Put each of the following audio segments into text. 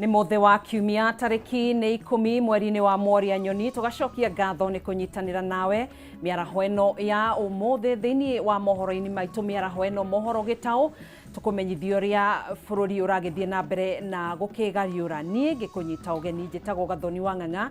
Nĩ mũthĩ wa kiumia tarĩki nĩ 10 mweri-inĩ wa Mworia Nyoni. Tũgacokia ngatho nĩ kũnyitanĩra nawe mĩaraho ĩno ya ũmũthĩ thĩinĩ wa mohoro-inĩ maitũ. Mĩaraho ĩno mohoro gĩtaũ tũkũmenyithia ũrĩa bũrũri ũragĩthiĩ na mbere na gũkĩgariũra. Niĩ ngĩkũnyita ũgeni njĩtagwo Gathoni wa Ng'ang'a,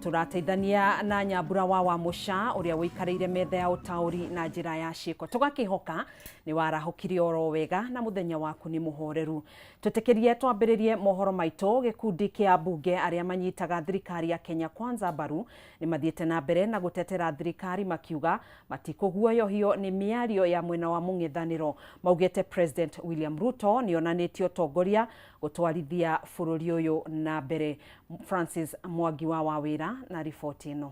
tũrateithania na Nyambura wa Wamũca ũrĩa ũikarĩire metha ya ũtaũri na njĩra ya ciĩko. Tũgakĩhoka nĩ warahũkire oro wega na mũthenya waku nĩ mũhoreru. Twĩtĩkĩrie twambĩrĩrie mohoro maitũ. Gĩkundi kĩa ambunge arĩa manyitaga thirikari ya Kenya Kwanza mbaru nĩ mathiĩte na mbere na gũtetera thirikari makiuga matikũguoyohio nĩ mĩario ya mwena wa mũng'ethanĩro. Maugĩte President William Ruto nĩ onanĩtie ũtongoria gũtwarithia bũrũri ũyũ na mbere. Francis Mwangi wa Wawĩra na riboti ĩno.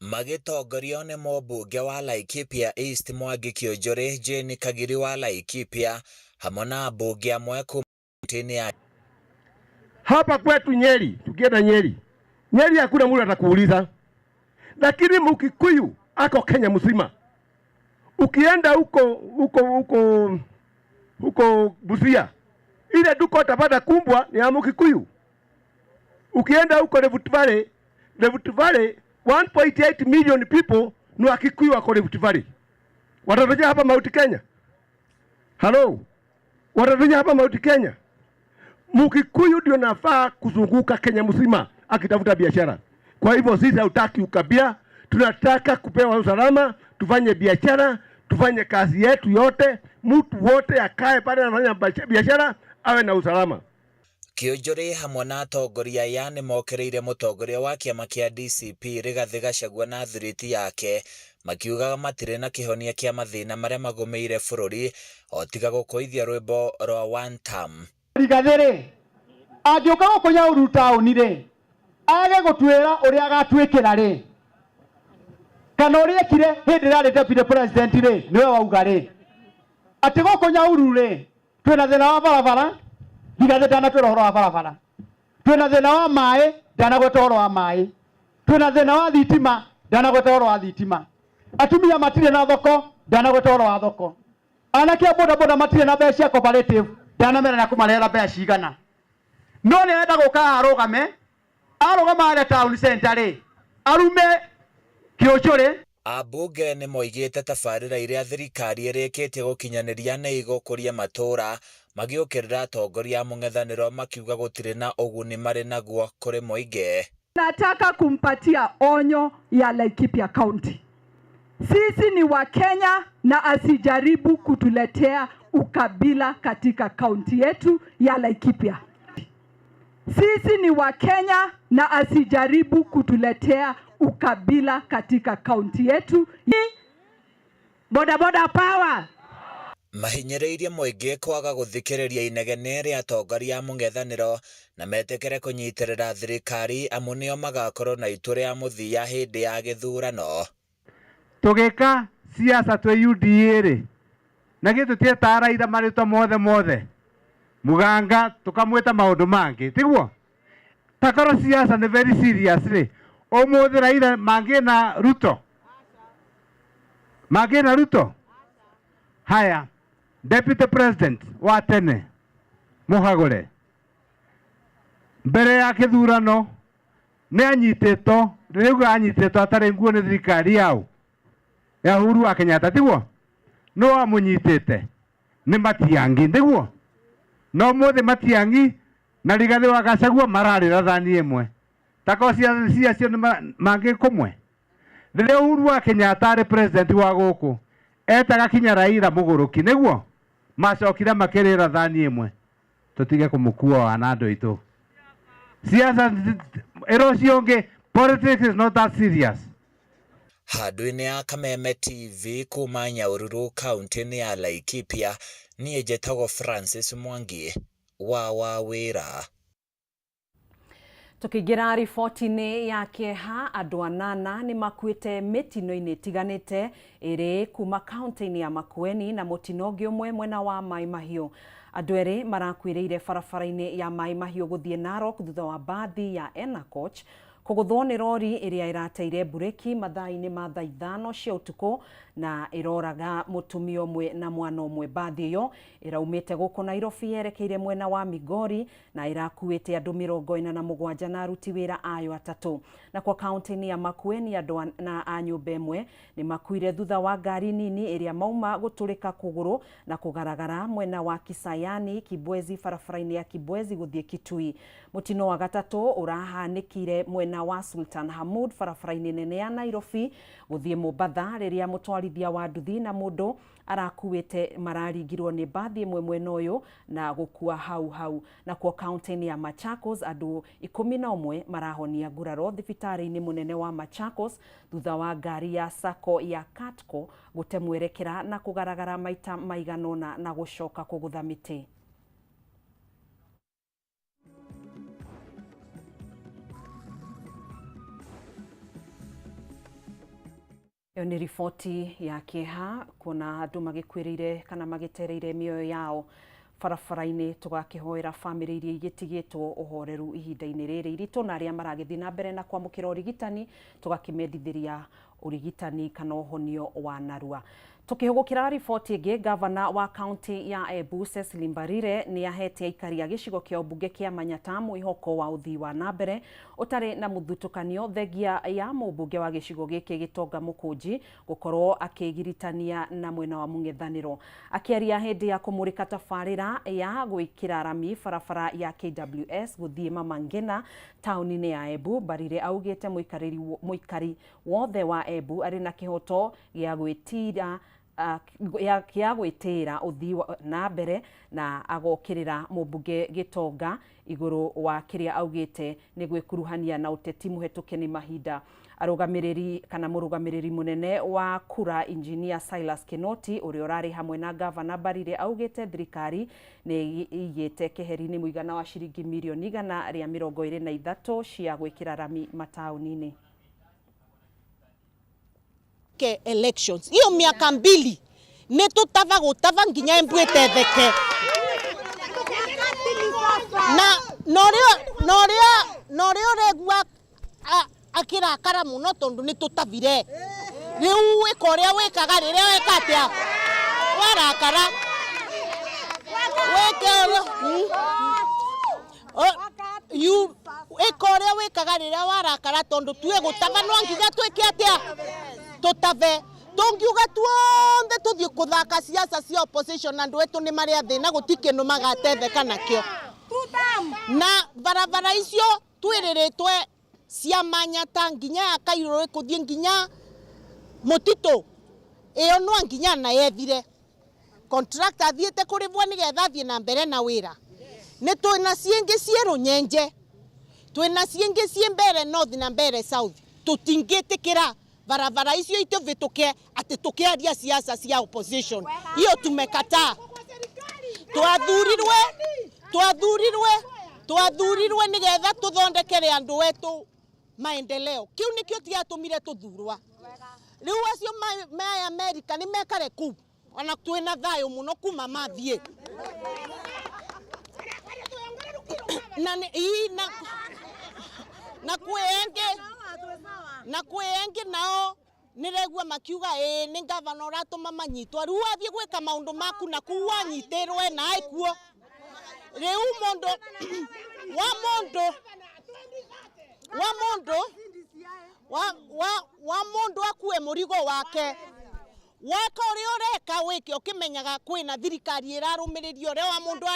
Magĩtongorio nĩ mũmbunge wa Laikipia East Mwangi Kiunjuri, Jane Kagiri wa Laikipia hamwe na ambunge amwe kuma kaunti-inĩ ya Hapa kwetu Nyeri, tukienda Nyeri, Nyeri hakuna mtu atakuuliza, lakini Mkikuyu ako Kenya mzima. Ukienda huko huko huko huko Busia, ile duka utapata kumbwa ni ya Mkikuyu. Ukienda huko Rift Valley, Rift Valley 1.8 million people ni Wakikuyu wako Rift Valley. Watatujia hapa Mount Kenya? Hello? Watatujia hapa Mount Kenya? Mkikuyu ndio nafaa kuzunguka Kenya mzima akitafuta biashara. Kwa hivyo sisi hatutaki ukabila, tunataka kupewa usalama, tufanye biashara, tufanye kazi yetu yote, mtu wote akae pale anafanya biashara awe na usalama. Kiunjuri hamwe na atongoria aya nĩ mokĩrĩire mũtongoria wa kĩama kĩa DCP Rigathĩ Gachagua na thiriti yake makiugaga matirĩ na kĩhonia kĩa mathĩna marĩa magũmĩire bũrũri o tiga gũkũithia rwĩmbo rwa one term. Rigathĩ rĩ, angĩũka gũkũ Nyahururu taũni rĩ, age gũtwĩra ũrĩa agatuĩkĩra rĩ, kana ũrĩa ekire hĩndĩ ĩrĩa arĩ deputy president rĩ, nĩwe wauga rĩ, atĩ gũkũ Nyahururu rĩ, twĩna thĩna wa barabara, Rigathĩ ndanatwĩra ũhoro wa barabara, twĩna thĩna wa maĩ, ndanagweta ũhoro wa maĩ, twĩna thĩna wa thitima, ndanagweta ũhoro wa thitima, atumia matirĩ na thoko, ndanagweta ũhoro wa thoko, anake a bodaboda matirĩ na mbeca cia cooperative, ndanamera na kũmarehera mbeca cigana. No nĩ arenda gũka arũgame, arũgama harĩa town center rĩ, arume Kĩũnjũrĩ. Ambunge nĩ moigĩte tabarĩra iria thirikari ĩrĩkĩtie gũkinyanĩria nĩ igũkũria matũũra, magĩũkĩrĩra atongoria a mũng'ethanĩro makiuga gũtirĩ na ũguni marĩ naguo kũrĩ mũingĩ. Nataka kumpatia onyo ya Laikipia County. Sisi ni Wakenya na asijaribu kutuletea ukabila katika kaunti yetu ya Laikipia. Sisi ni Wakenya na asijaribu kutuletea ukabila katika kaunti yetu. Boda boda power. Mahinyĩrĩirie mũingĩ kwaga gũthikĩrĩria inegene rĩa atongoria a mũng'ethanĩro na metĩkĩre kũnyitĩrĩra thirikari amu nĩo magakorwo na itua rĩa mũthia hĩndĩ ya gĩthurano. Tũgĩka siasa twĩ UDA rĩ, na githĩ tũtietaga Raila marĩtwa mothe mothe, Muganga tũkamwĩta maũndũ mangĩ, tiguo? Takorwo siasa nĩ very serious rĩ, ũmũthĩ Raila mangĩna Ruto? Mangĩna Ruto? Haya, Deputy President wa tene Mũhagũre mbere ya kĩthurano nĩ anyitĩtwo, rĩu anyitĩtwo atarĩ nguo nĩ thirikari yao ya Uhuru wa Kenyatta, tiguo? Nũ wamũnyitĩte? Nĩ Matiang'i, nĩguo? No mũthĩ Matiang'i na Rigathĩ wa Gachagua mararĩra thani ĩmwe. Takorwo ciacio nĩ mangĩ kũmwe. Rĩrĩa Uhuru wa Kenyatta arĩ president wa gũkũ etaga kinya Raila mũgũrũki, nĩguo? Macokire makĩrĩra thani ĩmwe. Tũtige kũmũkua wana andũ aitũ. Siasa ĩra ũcio ũngĩ, politics is not that serious. Handũ-inĩ ya Kameme TV kuma Nyahururu kaunti-inĩ ya Laikipia, niĩ njĩtagwo Francis Mwangi wa Wawĩra. Tũkĩingĩra riboti-inĩ ya kĩeha, andũ anana nĩ makuĩte mĩtino-inĩ ĩtiganĩte ĩrĩ kuma kaunti-inĩ ya Makueni na mũtino ũngĩ ũmwe mwena wa Mai Mahiũ. Andũ erĩ marakuĩrĩire barabara-inĩ ya Mai Mahiũ gũthiĩ Narok thutha wa mbathi ya Ena Coach Kũgũthwo nĩ rori ĩrĩa ĩrateire mburĩki mathaa-inĩ ma thaa 5 cia ũtukũ na ĩroraga mũtumia ũmwe na mwana ũmwe. Mbathi ĩyo ĩraumĩte gũkũ Nairobi yerekeire mwena wa Migori na ĩrakuĩte andũ 47 na aruti wĩra ayo 3. Na kwa kaunti-inĩ ya Makueni andũ na a nyũmba ĩmwe nĩ makuire thutha wa ngari nini ĩrĩa mauma gũtũrĩka kũgũrũ na kũgaragara mwena wa Kisayani Kibwezi barabara-inĩ ya Kibwezi gũthiĩ Kitui. Mũtino wa gatatũ ũrahanĩkire mwena wa Sultan Hamud barabara-inĩ nene ya Nairobi gũthiĩ Mombatha rĩrĩa mũtwarithia wa nduthi na mũndũ arakuĩte mararingirwo nĩ mbathi ĩmwe mwena ũyũ na gũkua hau hau. Na kwa kaunti-inĩ ya Machakos andũ 11 marahonia nguraro thibitarĩ-inĩ mũnene wa Machakos thutha wa ngari ya sacco ya Katco gũte mwerekera na kũgaragara maita maiganona na gũcoka kũgũtha mĩtĩ. Ĩyo nĩ riboti ya kĩeha kuona andũ magĩkuĩrĩire kana magĩtereire mĩoyo yao barabara-inĩ. Tũgakĩhoera bamĩrĩ iria igĩtigĩtwo ũhoreru ihinda-inĩ rĩrĩ iritũ na arĩa maragĩthiĩ na mbere na kwamũkĩra ũrigitani tũgakĩmendithĩria ũrigitani kana ũhonio wa narua. Tukihugukira riboti ĩngĩ, gavana wa kaunti ya Embu Cecily Mbarire nĩ ahete aikari a gĩcigo kĩa ũmbunge kĩa Manyata mwĩhoko wa ũthii wa na mbere ũtarĩ na mũthutũkanio thengia ya mũmbunge wa gĩcigo gĩkĩ Gĩtonga Mũkũnji gũkorwo akĩgiritania na mwena wa mũng'ethanĩro. Akĩaria hĩndĩ ya kũmũrĩka tabarĩra ya gwĩkĩra rami barabara ya KWS gũthiĩ Mama Ngina taũni-inĩ ya Embu, Mbarire augĩte mũikari wothe wa Embu arĩ na kĩhoto gĩa gwĩtira gĩa gwĩtĩĩra ũthii na mbere na agokĩrĩra mũmbunge Gĩtonga igũrũ wa kĩrĩa augĩte nĩ gwĩkuruhania na ũteti mũhetũke nĩ mahinda. Arũgamĩrĩri kana mũrũgamĩrĩri mũnene wa kura Engineer Silas Kinoti ũrĩa ũrarĩ hamwe na gavana Mbarire augĩte thirikari nĩ ĩigĩte keheri-inĩ mũigana wa ciringi mirioni 123 cia gwĩkĩra rami mataũni-inĩ. Elections hiyo miaka 2 nĩ tũtava gũtava nginya Embu ĩtetheke na norio ũregua akĩrakara mũno tondũ nĩ tũtavire rĩu wĩka ũrĩa wĩkaga rĩrĩa weka atĩa warakara wĩke ĩka ũrĩa wĩkaga rĩrĩa warakara tondũ tuĩ gũtava no nginya twĩke atĩa tũtave tungiuga tuothe tuthie kuthaka siasa cia opposition andu etu ni maria thina guti kindu magatetheka nakio na barabara icio twiriritwe cia Manyata nginya ya Kairũ kuthie nginya Mutitu iyo no nginya na yethire contractor athiete kurivwo nigetha athie na mbere na wira ni twina ciingi ciĩ Runyenje twina ciingi ciĩ Mbere North na Mbere South tutingitikira barabara icio ituvituke ati tukiaria siasa cia opposition hiyo tumekataa. Twathurirwe nigetha tuthondekere andu wetu maendeleo kiu nikio tiatumire tuthurwa. Riu acio me America ni mekare kuu ona twina thayo muno kuma mathie na na kwi nao niregua makiuga ĩ nĩ gavana ũratũma manyitwo rĩu wathiĩ gwĩka maũndũ maku na kuu wanyitĩrwo na ĩkuo rĩu mũndũ wa mũndũ wa mũndũ wa mũndũ akue mũrigo wake weka ũrĩa ũreka wĩke ũkĩmenyaga kwĩna thirikari ĩrarũmĩrĩria ũrĩa wa mũndũ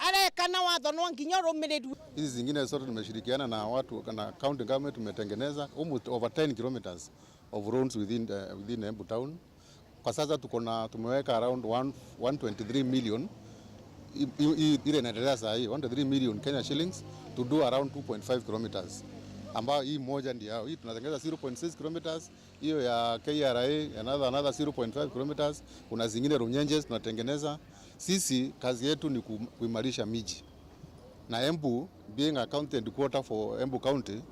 areka na watho no nginya ũrũmĩrĩrio. Hizi zingine zote tumeshirikiana na watu na county government tumetengeneza almost over 10 kilometers of roads within Embu town. Kwa sasa tuko na tumeweka around 123 million ile inaendelea saa hii 123 million Kenya shillings to do around 2.5 kilometers, ambayo hii moja ndio hii tunatengeneza 0.6 kilometers, hiyo ya KRA another 0.5 kilometers, kuna zingine Runyenjes tunatengeneza. Sisi kazi yetu ni kuimarisha miji, na Embu being a county headquarter for Embu County,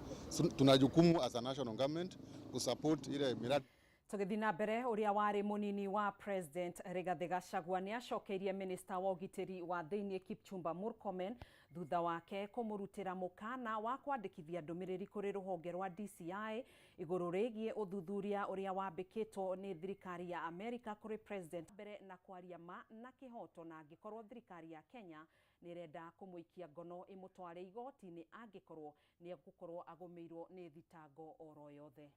tuna jukumu as a national government kusupport ile miradi. Tũgĩthiĩ na mbere, ũrĩa warĩ mũnini wa President Rigathĩ Gachagua nĩ acokeirie minista wa ũgitĩri wa thĩinĩ Kipchumba Murkomen thutha wake kũmũrutĩra mũkana wa kwandĩkithia ndũmĩrĩri kũrĩ rũhonge rwa DCI igũrũ rĩgiĩ ũthuthuria ũrĩa wambĩkĩtwo nĩ thirikari ya Amerika kũrĩ President mbere na kwaria ma na kĩhoto, na angĩkorwo thirikari ya Kenya nĩ ĩrenda kũmũikia ngono ĩmũtware igoti-inĩ angĩkorwo nĩ egũkorwo agũmĩirwo nĩ thitango oro yothe.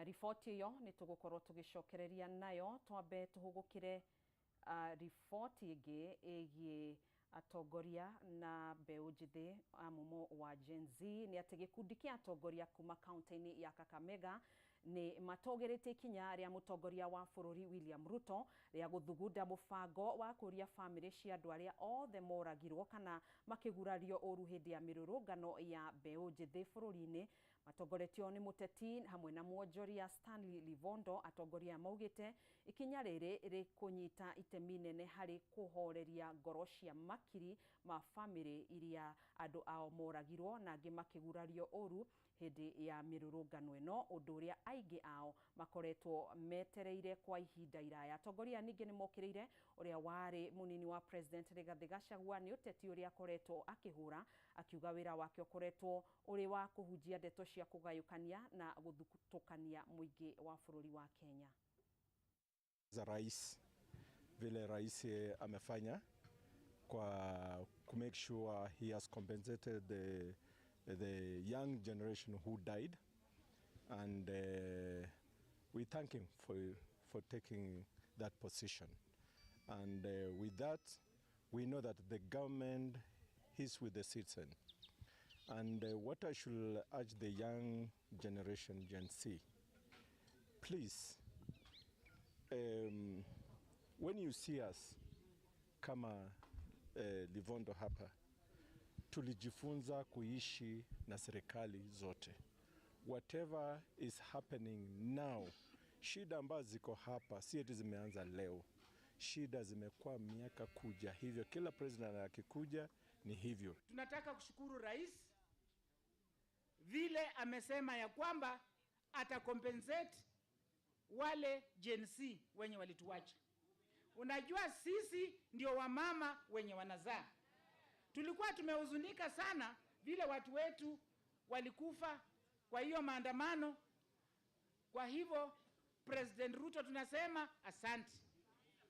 Riboti ĩyo nĩ tũgũkorwo tũgĩcokereria nayo. Twambe tũhũgũkĩre riboti ĩngĩ ĩgiĩ atongoria na mbeũ njĩthĩ a mumo wa Gen Z. Nĩ atĩ gĩkundi kĩa atongoria kuma kaunti-inĩ ya Kakamega nĩ matũgĩrĩtie ikinya rĩa mũtongoria wa bũrũri William Ruto rĩa gũthugunda mũbango wa kũria bamĩrĩ cia andũ arĩa othe moragirwo kana makĩgurario ũru hĩndĩ ya mĩrũrũngano ya mbeũ njĩthĩ bũrũri-inĩ. Matongoretio nĩ mũteti hamwe na mwonjoria Stanley Livondo, atongoria maugĩte ikinya rĩrĩ rĩkũnyita itemi nene harĩ kũhoreria ngoro cia makiri ma bamĩrĩ iria andũ ao moragirwo na angĩ makĩgurario ũru hĩndĩ ya mĩrũrũngano ĩno, ũndũ ũrĩa aingĩ ao makoretwo metereire kwa ihinda iraya. Atongoria ningĩ nĩ mokĩrĩire ũrĩa warĩ mũnini wa President Rigathĩ Gachagua nĩ ũteti ũrĩa akoretwo akĩhũra, akiuga wĩra wake ũkoretwo ũrĩ wa kũhunjia ndeto cia kũgayũkania na gũthutũkania mũingĩ wa bũrũri wa Kenya. Za rais, vile rais amefanya kwa ku make sure he has compensated the young generation who died, and we thank him for taking that position. And with that, we know that the government is with the citizen. And what I should urge the young generation, Gen Z, please, when you see us kama Livondo hapa, tulijifunza kuishi na serikali zote. Whatever is happening now, shida ambazo ziko hapa si eti zimeanza leo. Shida zimekuwa miaka kuja hivyo, kila president akikuja ni hivyo. Tunataka kushukuru rais vile amesema ya kwamba atakompensate wale Gen Z wenye walituacha. Unajua sisi ndio wamama wenye wanazaa. Tulikuwa tumehuzunika sana vile watu wetu walikufa kwa hiyo maandamano. Kwa hivyo President Ruto tunasema asante.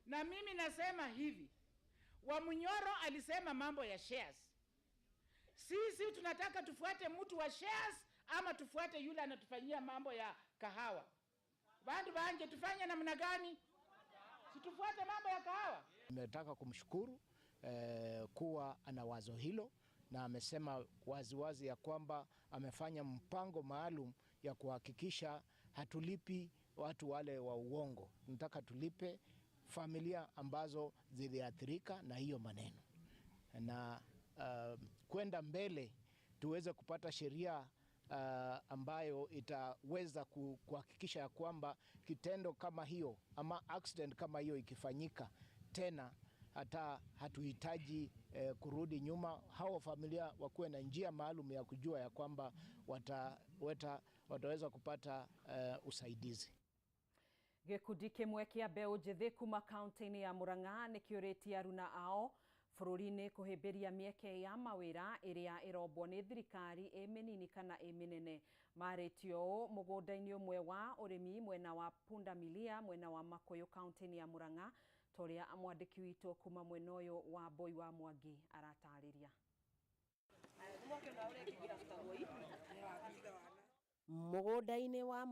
Na mimi nasema hivi, Wamunyoro alisema mambo ya shares. Sisi tunataka tufuate mtu wa shares ama tufuate yule anatufanyia mambo ya kahawa? Bandu banje tufanye namna gani? Si tufuate mambo ya kahawa? Nimetaka kumshukuru kuwa ana wazo hilo, na amesema waziwazi ya kwamba amefanya mpango maalum ya kuhakikisha hatulipi watu wale wa uongo. Tunataka tulipe familia ambazo ziliathirika na hiyo maneno, na kwenda mbele tuweze kupata sheria ambayo itaweza kuhakikisha ya kwamba kitendo kama hiyo ama accident kama hiyo ikifanyika tena, hata hatuhitaji kurudi nyuma. Hao familia wakuwe na njia maalum ya kujua ya kwamba wataweza kupata usaidizi. Gĩkundi kĩmwe kĩa mbeũ njĩthĩ kuma kaunti-inĩ ya Murang'a nĩ kĩũrĩtie aruna ao bũrũri-inĩ kũhĩmbĩria mĩeke ya mawĩra ĩrĩa ĩrombwo nĩ thirikari ĩ mĩnini kana ĩ mĩnene. Marĩtio ũũ mũgũnda-inĩ ũmwe wa ũrĩmi mwena wa Pundamilia mwena wa Makuyu kaunti-inĩ ya Murang'a, ta ũrĩa mwandĩki witũ kuma mwena ũyũ wa Mboi wa Mwangi aratarĩria. Mũgũnda-inĩ wa